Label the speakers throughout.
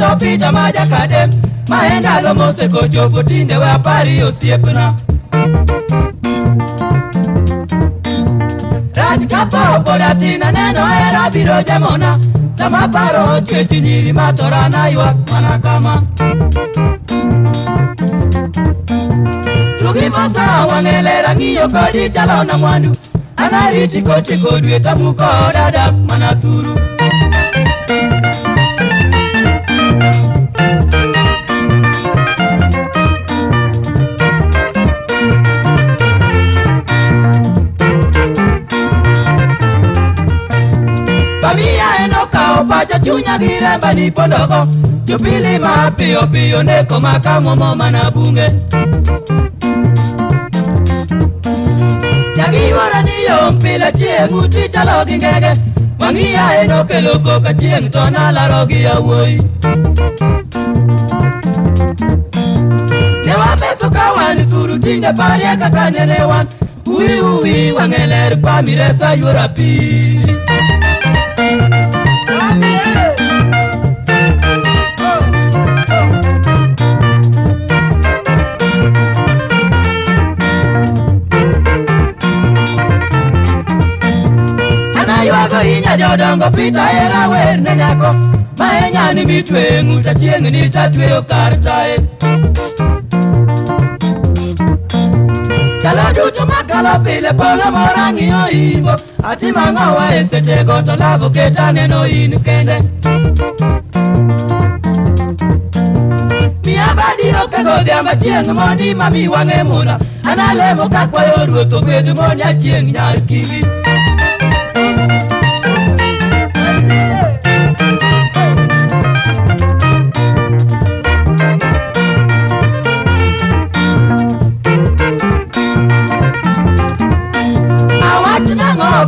Speaker 1: Topita majakade maenda lomose kochopo tinde we apari osiepna. Rach kapo pod atin aneno hera biro jamona. Sama paro chwech nyiri matorana ywak mana kama. Tugi mosa wang'e ler ang'iyo kodi chalona mwandu. An ariti kotieko dwe tamuko oda dak mana thuru. Bamia en okawo pacha chunya gi remba ni pondogo. Jopili ma piyo piyo neko makamomo mana bunge. Nyagiywora ni yom pile chieng' uti chalo gi ngege. Wang'iya en okelo koka chieng' to nalaro gi yawuoyi. Ne wametho ka wan thuru tinde parie kaka nene wan. Uwi uwi wang'e ler pamiresa yuora pili. Inya jodongo pita hera wer ne nyako. Ma e nyani mitwe ng'uta chieng' ni tatweyo kar tae. Chalo duto makalo pile polo moro ang'iyo imbo. Atimo ang'owa e sechego to lavo keta neno in kende. Miya badi oke godhiambo chieng' mondi mami wang'e mula. An alemo kakwayo ruoth ogwedh mondi achieng' nyar kiwi.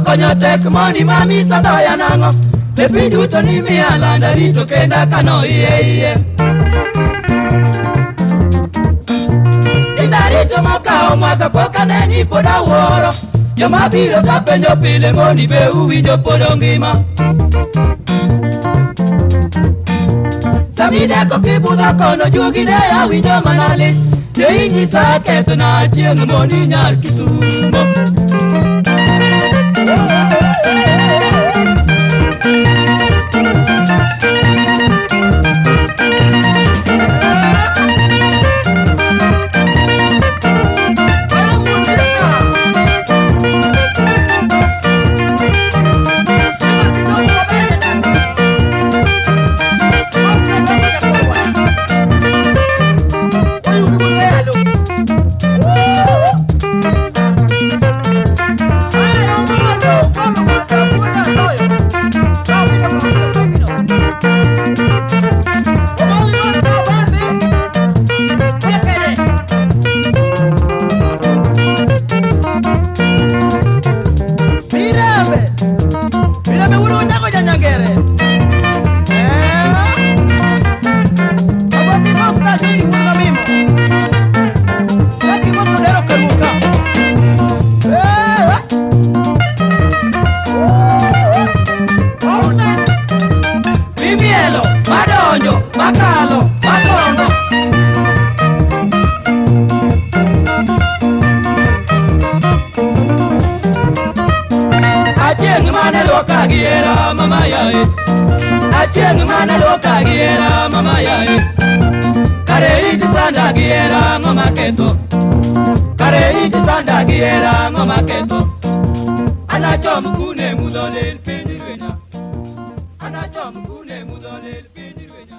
Speaker 1: Konyo tek moni mami sandoya nang'o. Be piny duto ni miya landa rito kenda kano iye iye. Tinda rito mokawo mwaka pok aneni pod awuoro. Joma biro tapenjo pile moni be uwinjo pod ongima. Samideko kibudho kono juogi de awinjo mana lit. Ne inyisa kethona chieng' moni nyar Kisumo. Makalo, makongo. Achieng' mane luoka gi hera mama yae. Achieng' mane luoka gi hera mama yae. Kare iti sanda gi hera ng'oma ketho. Kare iti sanda gi hera ng'oma ketho. Anachom kune mudho lil piny rwenya. Anachom kune mudho lil piny rwenya.